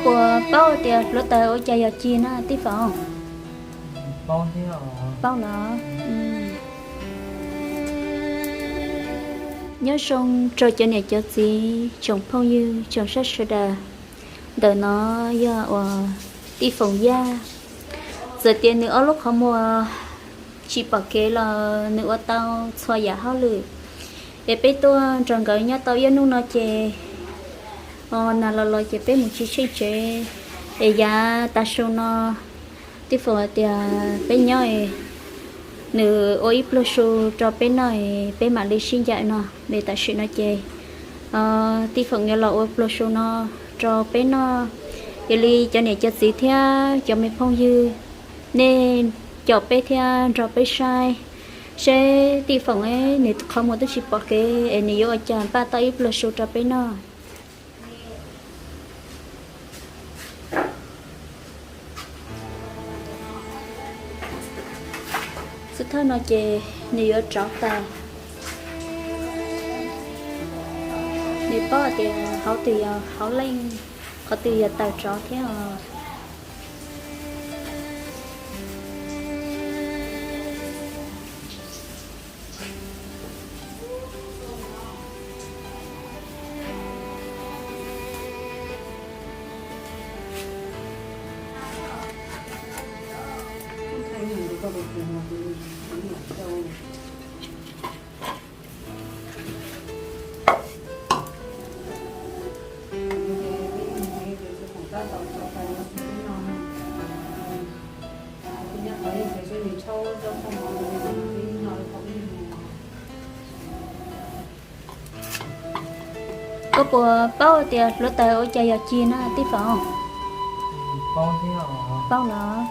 Puas paub tias hluav taws ua cas yog ci na Tij Foom? Paub los. Nyob zoo rau cov niam cov txiv tsoom phooj ywg tsoom saib sawv daws. Ntawm no yog uas Tij Foom Yaj. Txawm tias nws ob lub qhov muag tsis pom kev los nws ua tau txhua yam hauj lwm. Es peb tuaj nrog nkawd nyob tau ib hnub no ces, o, nag los los ces peb mus tsis tsheej tsev. Es yav tav su no Tij Foom hais tias peb nyob, nws ua ib pluag su rau peb noj, peb mam li sib ncaim no. Es tam sim no ces Tij Foom yuav los ua pluag su no rau peb noj. Yog li cov niam cov txiv thiab cov me phooj ywg, nej caum peb thiab nrog peb saib seb Tij Foom nws qhov muag twb tsis pom kev es nws yuav ua cas npaj tau ib pluag su rau peb noj. Xub thawj no ces nws yuav rauv taws. Nws paub hais tias hauv twg yog hauv leej, qhov twg yog taws rauv thiab os. Koj puas paub tias hluav taws ua cas yog ci na Tij Foom? Paub los.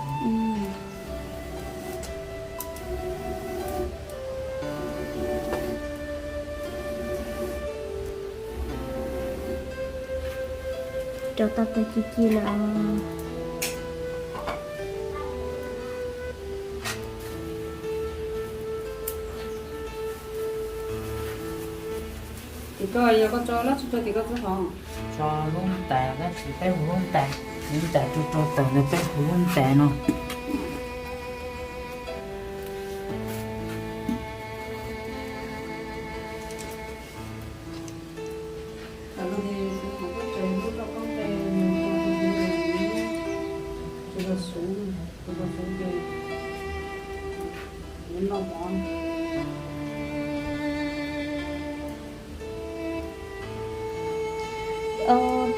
Rau tau taws ci ci lawm. Ces koj yog koj tso lab tsuj rau tim koj xwb hos? Tso lub ntais tab sis peb hu lub ntais, lub ntais rau rau tawm ntawd peb hu lub ntais no.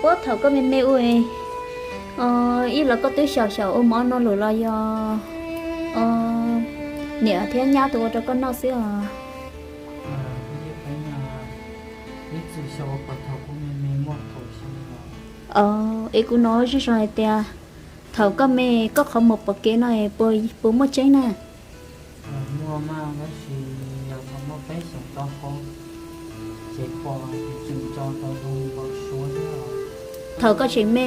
Puab thaum koj me me ua, ib los koj twb xyaum xyaum ua mov no lawm los yog niam thiab nyab tus ua rau koj noj xwb os? Es kuv hnov zej zog hais tias thaum koj me koj qhov muag pom kev no puas muaj tseeb na? Thaum koj tseem me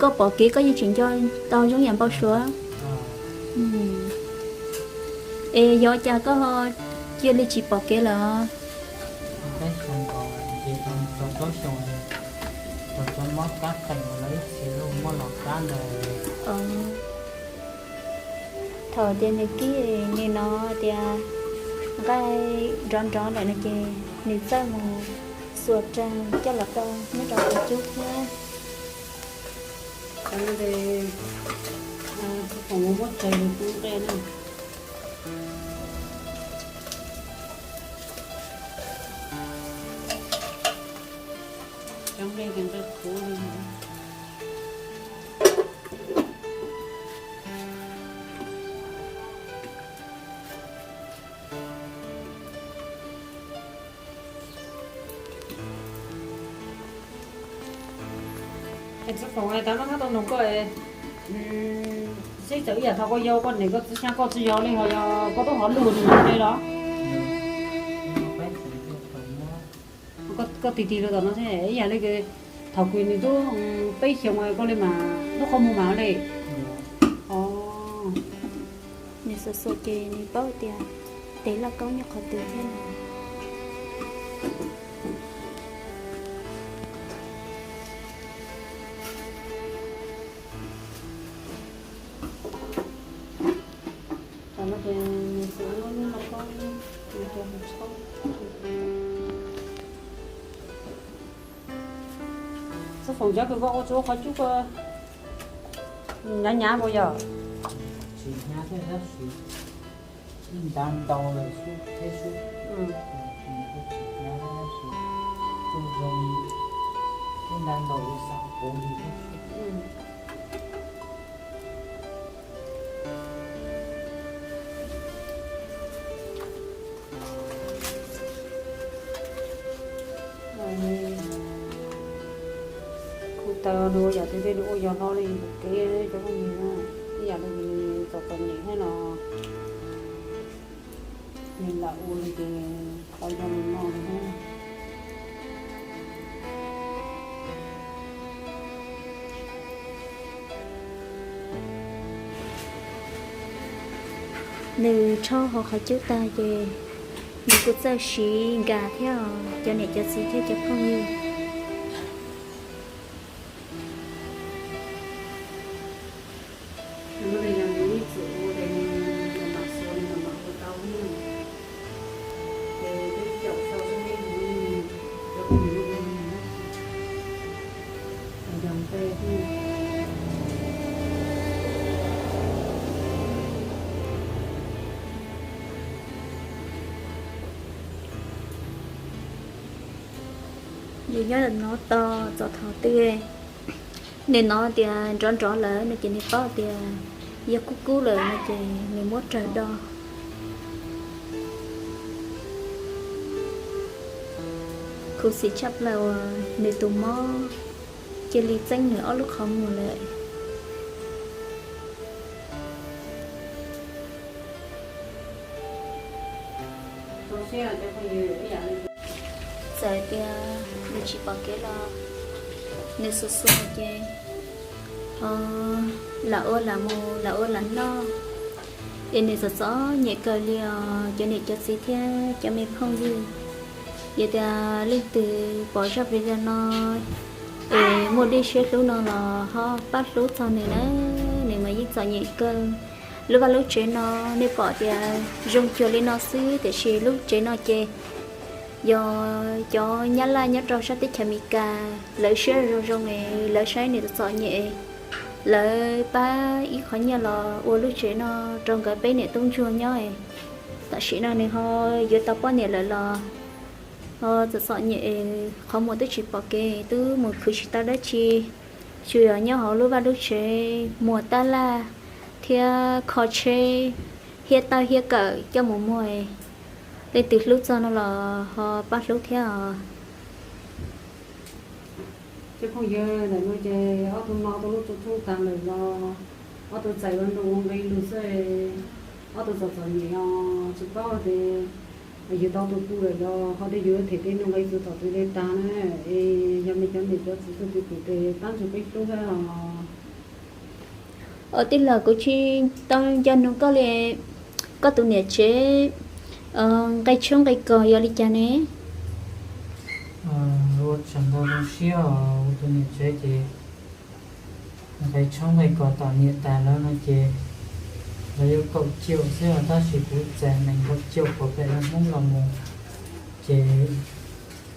koj pom kev koj yeej tseem nco tau zoo yam npau suav. Es yog cas koj cia li tsis pom kev lawm? Thaum tias nws kib nim no tias nqaij nrov nrov lawm no ces nws txawj mus xuas rau coj los tau nyob rau qhov cub thiab. Muab tsaws nqe na. Cov nqe ces nqe qhuav li. Es txiv Foom, tas no hab tau noog koj, seb txawm ib yam thaum koj yau koj niam koj txiv xyab koj tsis yau li ho yog koj tub hov lug nws mus li los? Koj tig tig lug tom no seb ib yam li thaum kws nws tub peb xyoos koj li mas lub qhov muag mas li. Nws xuas xuas ces nws paub tias tes loj kaub nyob qhov twg thiab no. Foom cov kws koj ua tsuav qhov cub ko hnyav hnyav puas yog? Tsis hnyav thiab tab sis ib nta ntau lawm xwb thiab xwb. Tsis hnyav thiab tab sis kuj zoo ib nta ntau ua xav puv li thiab xwb. Kuv taw nws ua yam twg tej nws ua yog hlo li ntawm kev cov phooj ywg na, ib yam li nws txom txom nyem thiab no, nws lam ua li ces qhov zoo li no li thiab. Nws rhaub hauv qhov cub tag ces nws kuj txawj siv nkag thiab os cov niam cov txiv thiab cov phooj ywg. Nws nyob ntawm no tos txog thaum twg nws hnov tias nrov nrov lawm no ces nws paub tias yog kub kub lawm no ces nws muab raws do. Khuv xim tshaj plaws uas nws tus mob cia li txeeb nws ob lub qhov muag lawm. Txawm tias nws tsis pom kev los nws xuas xuas ces ho lam ua lam mus lam ua lam noj, es nws txom txom nyem kawg li os cov niam cov txiv thiab cov me phooj ywg. Yog tias leej twg pom zaj video no es muaj dej siab hlub no los ho pab hlub txog nws na, nws mas yeej txom nyem kawg. Lub vaj lub tsev no nej pom tias zoo cuag li no xwb tiam sis lub tsev no ces yog cov nyab laj nyob rau sab teb chaws Amelikas lawv siab zoo zoo es lawv saib nws txom txom nyem, lawv pab ib qho nyiaj los ua lub tsev no rau nkawd peb niam tub ntsuag nyob. Tam sim no nws ho yuav tau poj niam lawm los ho txom txom nyem, qhov muag twb tsis pom kev twb mus khwv tsis tau dab tsi, tsuas yog nyob hauv lub vaj lub tsev muag tab laj thiab kho tsheb, hiab tawb hiab kawm coj mus muag. Leej twg hlub txog no los ho pab hlub thiab os. Cov phooj ywg, ntawm no ces ob tug no ob tug lub tsoob tag lawm los ob tug txais ua ntu ua nqi lug xwb, ob tug txom txom nyem os tsis paub tias yuav tau tus pub lawm los ho tej yuav them tej ntu nqi txug thaum twg li tag na. Es yog nej cov niam cov txiv txhua tus ces pab nrog peb hlub thiab os. Os tij laug, kuv tsis tau nco nug koj li, koj tus niam tsev nqe tshoob nqe kos yog li cas ne? Ua tsaug ntau zoo siab os, kuv tus niam tsev ces nqe tshoob nqe kos tom niam tas lawm no ces lawv yuav kaum caum xwb os, tab sis kuv txais nees nkaum caum puas pem lawv Hmoob los mus ces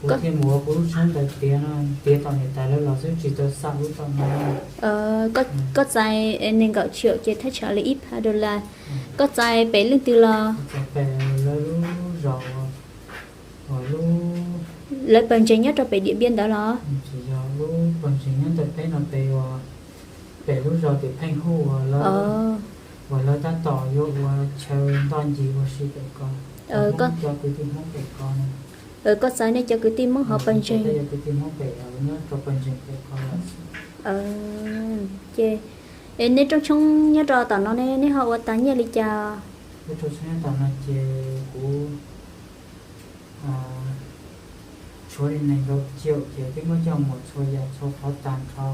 kuv thiaj mus ua kuv lub tshoob ntawd tiav no, tiav tom niam tas lawv los xwb tsis tau xam lub tom no. Koj txais nees nkaum caum ces thaj tsam li ib phav dollar. Koj txais pem leej twg los? Txais pem lawv lub zos uas lub, lawv pawg ntseeg nyob rau pem Diam Npiaj ntawd los? Tsis yog, lub pawg ntseeg nyob ntawm peb no pem uas pem lub zos Tim Pheej Huj uas lawv, uas lawv tab tom yuav ua chaw ntoj ncig ua si pem ko. Cov kwv tij Hmoob pem ko no. Koj txais nej cov kwv tij Hmoob hauv pawg ntseeg. Cov kwv tij Hmoob pem nyob rau pawg ntseeg pem ko lawm. Ces, es neb rooj tshoob nyob rau tom no ne, neb ho ua tas nyiaj li cas? Lub rooj tshoob nyob tom no ces kuv tshuav li nees nkaum caum ces twb muab coj mus txhua yam txhua qhov tag nrho,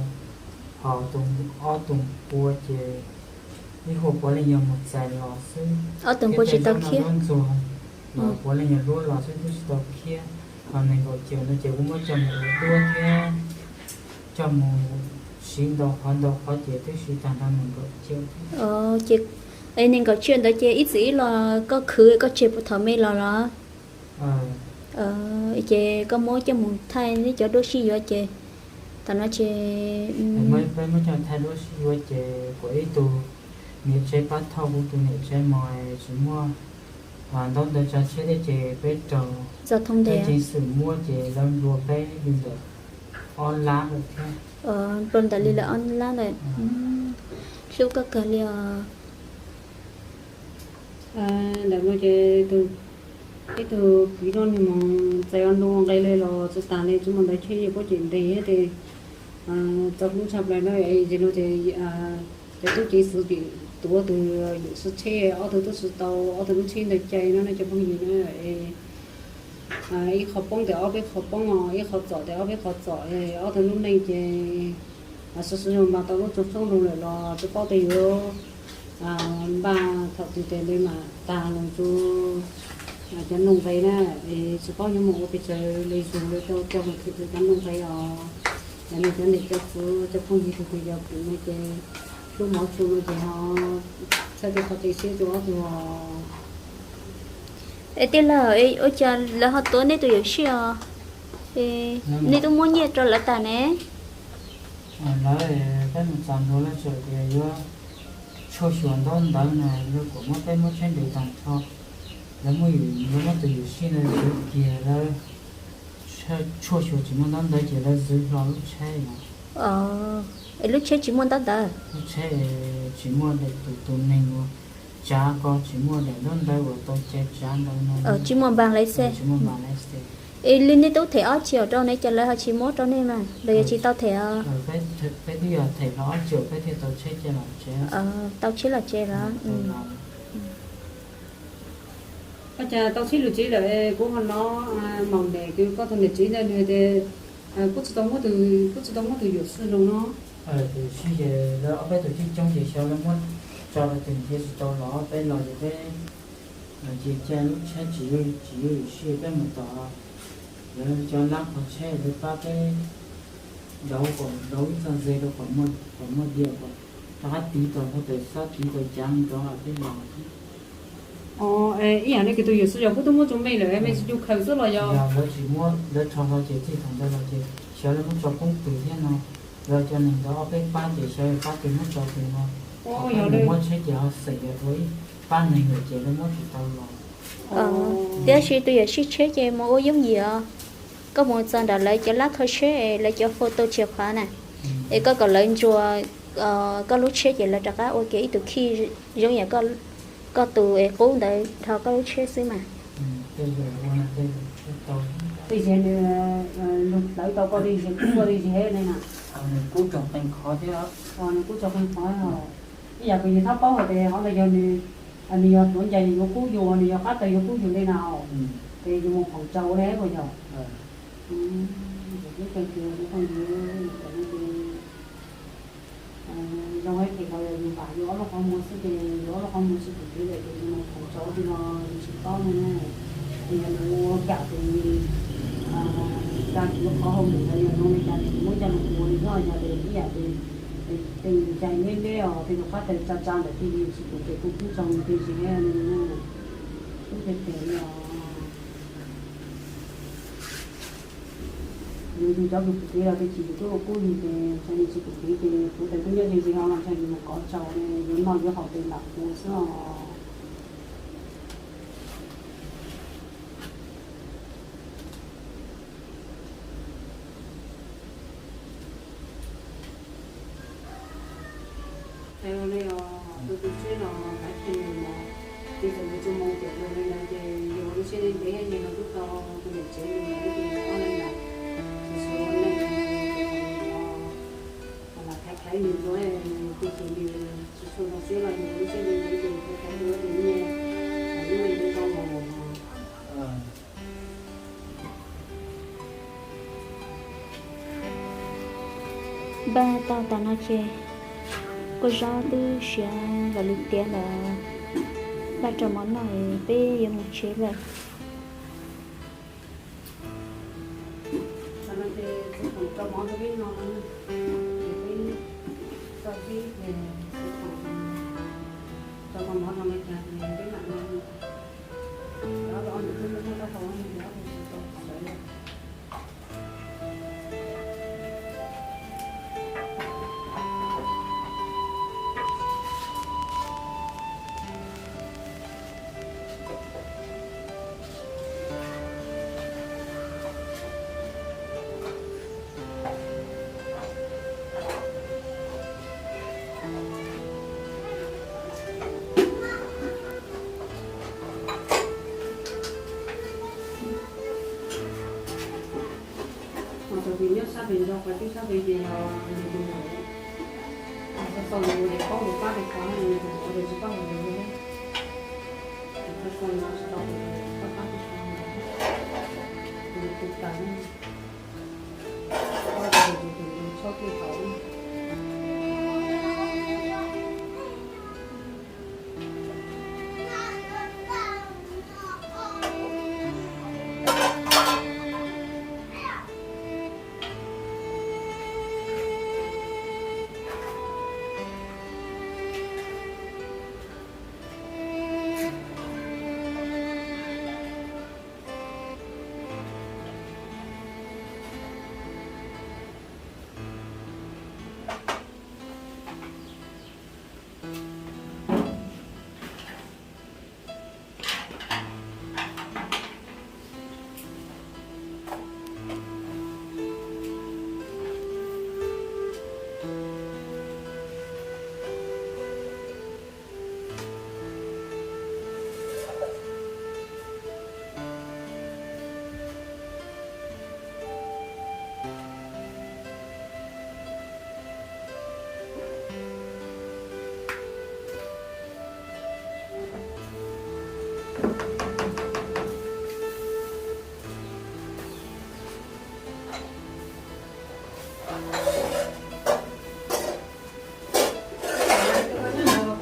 ho tus ob tus pua ces ib huam puav leej yog mus txais los xwb. Ob tus pua tsis tau khiab. Ntxuag los puav leej yog luab los xwb twb tsis tau khiab. Ho nees nkaum caum no ces kuv muab coj mus ua duab thiab coj mus siv ntau qhov ntau qhov ces twb siv tag nrho nees nkaum caum thiab. Ces nees nkaum caum ntawd ces ib txwm ib los koj khwv koj tseg puag thaum me los los? Ces koj muab coj mus thaij neb cov duab sib yuav ces Tam no ces muab peb muab coj thaij duab sib yuav ces kuv ib tug niam tsev pab thauj kuv tus niam tsev mos tsis muaj ntaub ntawv tsav tsheb thiab ces peb raug txog thoob ntej ceev xwm muab ces lawv nplua peb li ntawm ob lab lawm thiab. Nplua ntawm li lawm ob lab lawm. Hlub koj kawg li os. Ntawm no ces ib tug kwv no nws mus txais ua ntu nqe li los tsis tas li, tsis muaj ntawv cheb ces kuj cem ntes ces txog lub tshaj plaws no es no ces cov tub ceev xwm tuav tus yawm sib tsheb, ob tug tub tsis tau, ob tug lub tsheb ntawd cais no ne cov phooj ywg na. Ib qho poob tes ob peb qho poob os, ib qho txom tes ob peb qho txom, ob tug lub neej ces sib sib zoo npas tau lub tsuj tshoob rau lawm los tsis paub tias yuav npaj thaum twg tes li mam tag lawm tsuj cov nuj nqes na, es tsis paub yuav mus ua pes tsawg li zus li rau cov mus thwm rau cov nuj nqes os. Yog nej cov niam cov txiv cov phooj ywg tug twg yog pum no ces hlub mov tsuj no ces ho txhawb tej qhov tej siab rau ob tug os. Es tij laug, ua cas lawv ho tuav nej tus yuam sij os? Nej twb muab nyiaj rau lawv tas ne. Lawv, peb mus txog ntua lawv tseem tias yuav tshuaj xyuas ntaub ntawv no, lawv kom muab peb muab tsheb nres tag nrho. Lawv muab, lawv muab tus yuam sij no tsuav kiag lawv tshuaj xyuas tsis muaj ntaub ntawv ces lawv zwv hlo lub tsheb no. Es lub tsheb tsis muaj ntaub ntawv? Lub tsheb tsis muaj daim tus tus neeg uas tsav ko, tsis muaj daim ntaub ntawv uas tau cais tsav ntawd no. Tsis muaj npas lais xwb. Tsis muaj npas lais xwb. Es li nej twb them ob triệu rau ne, cas lawv ho tsis muab rau nej mas, los yog tsis tau them os? Peb twb yog them hlo ob triệu peb thiaj tau tsheb coj los tsev. Tau tsheb los tsev los? Ua cas tau tsheb los tsev lawm, kuv ho hnov maum ntes koj tus niam tsev ntawd nws tias kuj tsis tau muab tus, kuj tsis tau muab tus yuam sij no no. Tus yuam sij ces lawv ob peb tus coob coob ces xyov lawv muab tso rau twg thiaj tsis tau los, peb los ces peb cia caij lub tsheb tsis, tsis yuav yuam sij peb mus tom lawv cov lab qhov tsheb lawv pab peb dauv kom dauv ib txoj ze rau kom muaj diam kom rov qab tiv tau hauv taws xab tiv tau cav nrov peb los. Ib yam li kws tus yuam sij yog kuj twb muab tso me lawm, me tsis tu khaws xwb los yog? Lawv tsis muab, lawv rho hlo ces txij thaum ntawd los ces xyov lawv muab tso poob twg thiab no. Lawv cov neeg ntawd ob peb pab ces xyov yog pab twg muab tso twg no. Yog lawv muab tsheb ces ho xeem yog ua ib pab neeg lawm ces lawv muab tsis tau los. Tiam sis tus yuam sij tsheb ces mus ua yooj yim os. Koj mus txog nram lawv cov lab kho tsheb, lawv cov photo chìa khóa na, es koj kom lawv ntsuas koj lub tsheb ces lawv rov qab ua kiag ib tug key zoo yam koj tus es qub ntawd dhau koj lub tsheb xwb mas. Tej zaum nws hlawv tau koj li, koj li zeb ne na. Nws kub tso qee qhov thiab. Nws kub tso qee qhov. Ib yam kws yus txhob paub hais tias qhov ntawd yog nws, nws yog tuav ncaig nws yuav kub yus, nws yog qab taws yuav kub yus li na. Ces yus mus phoom tsau ua li puas yog? Zoo ib qho los yus vam yus ob lub qhov muag xwb ces yus ob lub qhov muag tsis pum kev lawm ces yus mus phoom tsau ua li no yus tsis paub ne. Ces yog nws ua kam tus, cas tsis yuav qhov hauj lwm los yog zoo li cas ces muab coj los ua li no yog li ib yam li tej ncaig liab liab os, tej qab taws tsa tsa ntawm tej yus tsis pum kev kuj kub tso mus tej tsis heev li na. Kub tej tes li os. Yus yus cov kws pum kev los tej tsis yus twb ua kub yus ces ntshai nws tsis pum kev ces kuv tes twb nyob ze ze ho los ntshai yus mus kov tsau yuav noj yuav haus tes ntam kuv xwb os. Hais li os, tus tus tsheb no kav tsij mus, ces txawm nws tsis mus tiam tus li ntawd ces yus lub siab ntev ntev ces nws twb tau tus niam tsev li ntawd ces ob leeg lam sib sib ua neej, lam khaiv khaiv nws dua, tus txiv nws tsis tshua zoo siab los yus lub siab ntev ntev ces khaiv khaiv dua ces nyiaj, nyiaj twb tau mus. Npaj tau tas no ces kua zaub twb siav los li tiav lawm, npaj rau mov noj peb yuav mus tsev lawm. Thaum no ces txiv phoom rau mov rau peb noj, ces peb txoj pib ces txiv phoom rau mov no li cas ces peb mam noj. Ob tug ob niam tub muaj rab hau no ces ob tug tsis tau sawv. Nws nyob sab pem ntug qhov twb sab pem ces yog nws tus muam, txog txog nws ua ces paub nws pab nws qhov, nws tus muam ua ces tsis paub hais nws li. Txog txog nws tsis tau, nws pab pab nws qhov, nws tus tas, pab tus tus tus tshab twj hauv.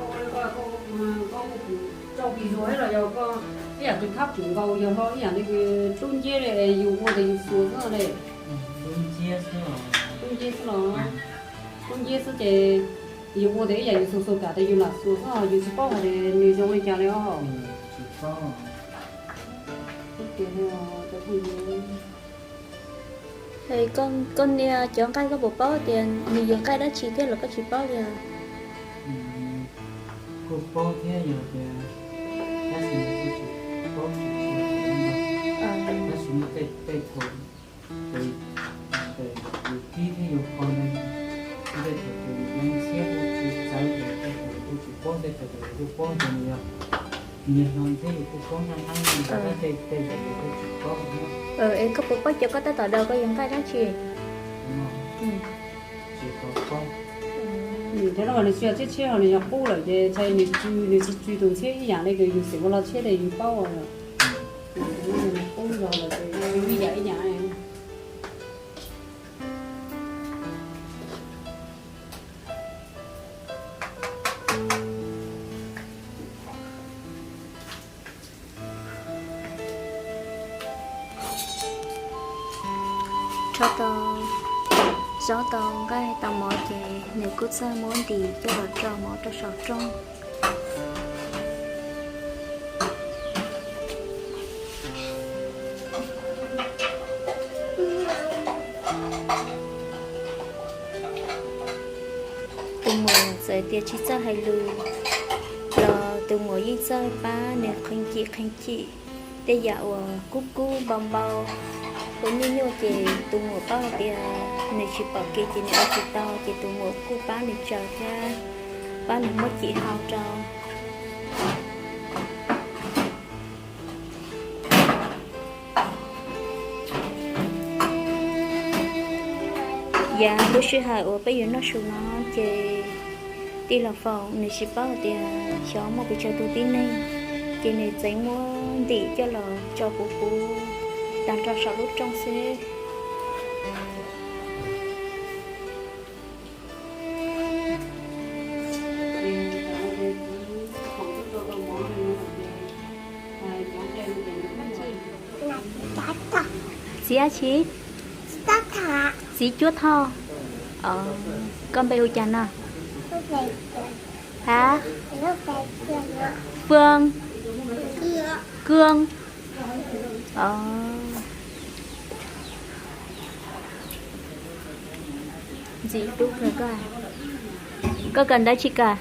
Koj ua li koj, koj ua li koj, koj ua kuv tso kis zuag los yog koj ib yam li thab tsum nkaus yog ho ib yam li kws tub nciab li yus ua tes yus xuas xwb ne. Tub nciab xwb los, tub nciab xwb ces yus ua tes ib yam yus xuas xuas kam tes yus lam xuas xwb, yus tsis paub hais tias nws zoo li cas li os. Koj nias cov nqaij koj puas paub tias nws yog nqaij dab tsi thiab los koj tsis paub li os? Kuj paub thiab yog tias tab sis kuj tsis paub tsis txhua, tab sis muaj tej thaum ces yus tib thiab yus qhov ntawd, tej thaum ces yus yeej ntxhiab kuj tsis txawv, tej thaum kuj tsis paub, tej thaum kuj paub ces nws yog niag hlo thiab yus kuj paub nqaij nqaij, tej tej thaum kuj tsis paub. Es koj puas paub cov koj tab tom daws koj yog nqaij dab tsi? Tsis tau paub. Cov no mas nws tsis yog tshiab tshiab ho nws yog qub lawm ces ntshai nws tsw, nws tsis tsw tus ntxhiab ib yam li kws yus xeem ua los tshiab tes yus paub os. Qub zog lawm ces ib yam ib yam. Rho tau zaub tau nqaij tau mov ces nws kuj txawj muab ntim coj los rau mov rau saum rooj. Tus muam txawm tias tsis txawj hais lus los tus muam yeej txawj pab nws qhee cim qhee cim tej yam uas kub kub npau npau, ua nyuaj nyuaj ces tus muam paub hais tias nws tsis pom kev ces nws ua tsis tau ces tus muam kuj pab nws tsaws thiab pab nws muab cim hau rau. Yav lub sij hawm uas peb yuav noj su no ces tij laug Foom nws tsis paub hais tias xyov muaj pes tsawg tus tib neeg, ces nws txeev muab ntim coj los tso puv puv tag nrho saum lub rooj xwb. Txiv dab tsi? Txiv Cuab Thoj. Koj npe hu cas no? Hab? Fwm. Koob. Ntxim hlub kawg koj. Koj kawm ntawv tsis kawm?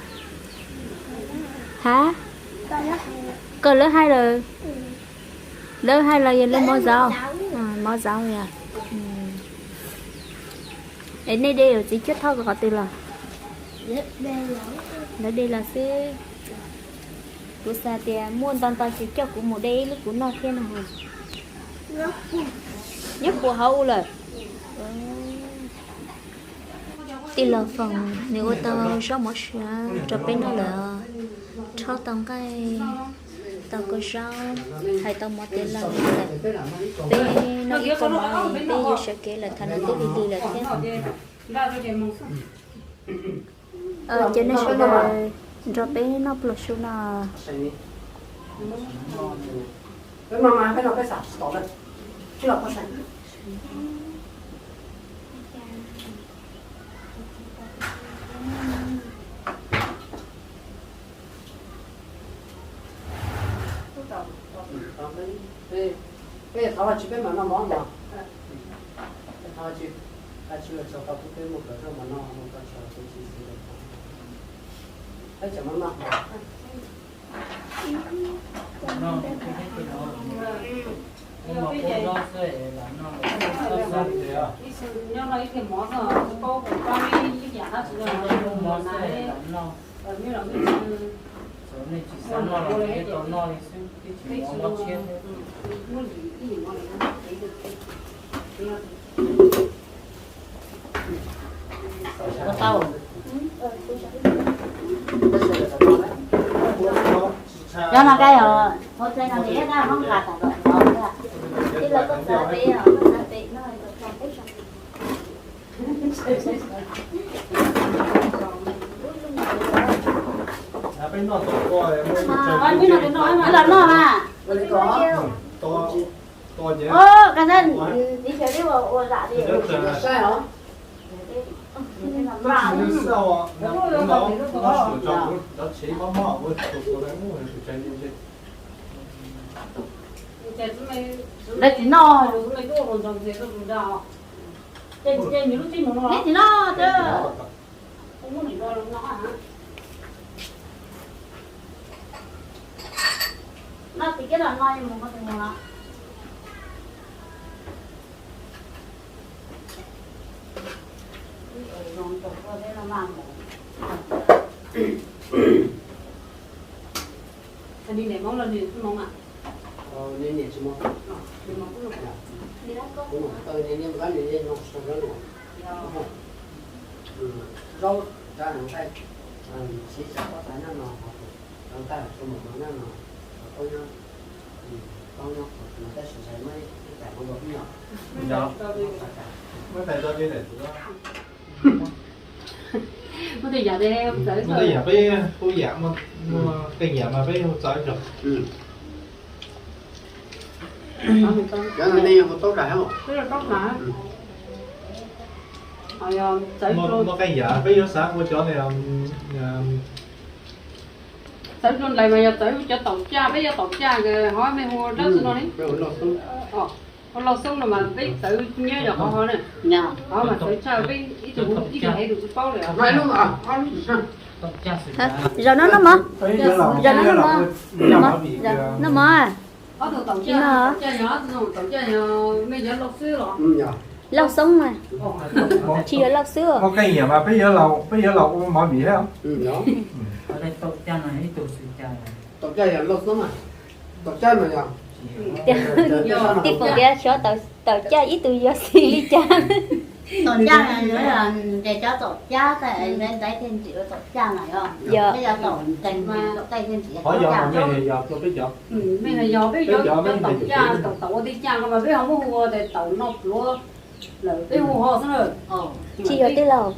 Hab? Koj lawv hais lawm. Lawv hais los yog lawv mov zauv? Mov zauv yog. Es nej de yuav txiv Cuab Thoj qhov twg los? Lawv de los xwb. Kuv xav tias muaj nto nto ces coj kuv mus de ib lub kuv noj thiab no. Nyob puas hauv ua lawm? Tij laug Foom nws ua tau zaub mov siav rau peb noj lawm, rhaub tau nqaij, tau kua zaub, hais tau mov tiav lawm. Peb noj ib kua mov peb yuav sawv kev lawm, thaum no twb lig lig lawm thiab. Ces nej sawv daws nrog peb noj pluas su no. Peb thov Vajtswv peb mam noj mov mas. Peb thov Vajtswv, Vajtswv ua tsaug koj pub peb muaj kawm zaub mov noj, ua koj tsaug peb tsis xwb. Peb cov mov noj. Noj ib pliag mov xwb, paub puas paub ib yam dab tsi no. Cov no koj yog hauv tsev no ces ib qab hoob nqa tas tom zov thiab. Tij laug koj txav pem, koj txav pem no. Peb los noj mas. Koj xav txiv xyaw li ua zam li. Lawv tsis noj. Neb tsis noj. Noj tsis kiag los no mus ko tus mus no. Nws niam Hmoob los nws Hmoob a? Nws niam tsis Hmoob. Nws Hmoob kuj Hmoob. Tau nws niam nws niam nws sau zaub no. Zaub cov nqaij, siv txawm pob txha nyob no, cov nqaij tso mus nyob no, cov pob nyob, pob nyob qhov no tab sis ntshai muab ib tais hmoob nkaus pib no. Muab tais tso, muab tej yam, muab tej yam peb hu yam, muaj tej yam mas peb hu txawv tso. Cov no nej hu taub dais. Muaj tej yam peb yuav xav ua cov ne. Txawv dua ntais mas yog txawv cov taum caj, peb cov taum caj ho mej hu dab tsi no ne. Hu lauj xoob no mas peb txawv nyob yog qhov ho na. Qhov mas txawv tshaj peb ib tug ib tug heev tus tsis paub lawm. Zaum no noj mov, zaum no noj mov, noj mov. Tsis noj. Lauj xoob mas, tsis yog lauj xwb. Muaj tej yam mas peb yuav los ua mov vim thiab. Tias, tij Foom tias xyov taum caj ib tug yog xws li cas. Taum caj, ces cov taum caj ntaiv thiaj ntsim ua taum caj na yog. Yog. Peb cov taum nteeg taum tej thiaj ntsim ua taum caj. Mej hais yog peb cov taum caj, taum taum ua tej caj no mas peb ho muab hu ua tias taum noj pluav lawm peb hu ho xwb na. Tsis yog tej laus,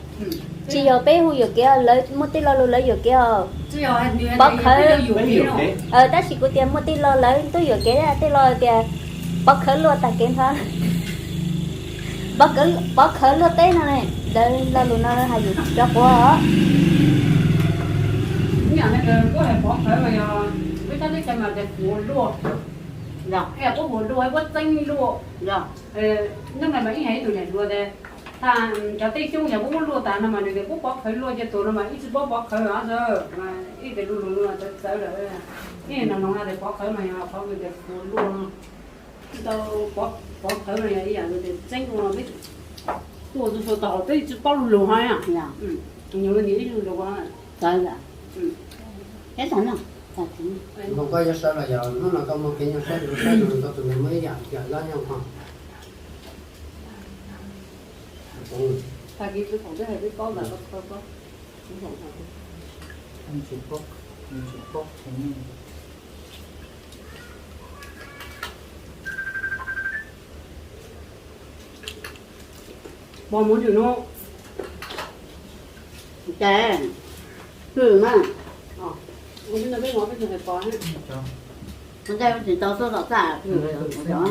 tsis yog peb hu yuam kev, lawv muaj tej lo lus lawv yuam kev os. Pov khawv, tab sis kuv tias muaj tej lo lawv twb yuam kev, tej lo tias pov khawv luaj tag kev ntho. Pov khawv luaj teb no ne, lawv lo lus no hais yus cov quav os. Peb sab teb chaws mas tias fuav luaj, puab fuav luaj, puab txeeb luaj. Hnub no mas ib hais ib tug niam hluas tias, thaum cov teb xyoob yog puab muab luaj tas no mas nws tias puab pov khawv luaj cia tuag no mas ib tsi paub pov khawv os, mas ib tes lu lus no txawv txawv lawm. Ib no no tias pov khawv mas yog qhov tias fuav luaj no. Tsis tau, pov khawv no yog ib yam tias txeeb luaj no, peb tuaj txug thaum peb tsis paub lu lus hos. Nyuam li ib lu lus. Koj yuav sawv los yog hnub no koj muaj kev nyuaj saib, saib no koj tus me muaj ib yam cov zaub nyuj ko. Pos muab tsum no. Ces, hwm na. Ua ntej tsis tau tuaj tom txaj, hwm, ua cov.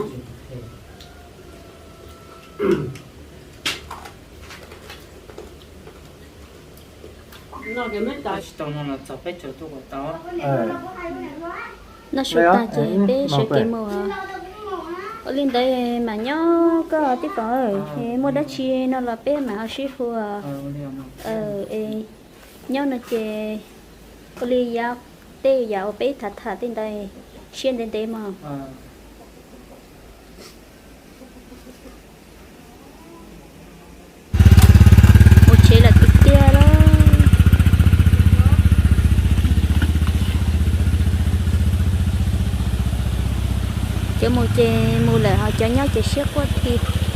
Noj su tag ces peb sawv kev mus. Ua li ntawd mas nyob koj tij Foom, muaj dab tsi no los peb mam ho sib hu. Nyob no ces ua li yog tej yam uas peb tham tham tej ntawd siab ntev ntev mog. Mus tsev lawm tiag tiag lauj. Cov mus ces mus lawm, ho cov nyob ces siab quaj thiab.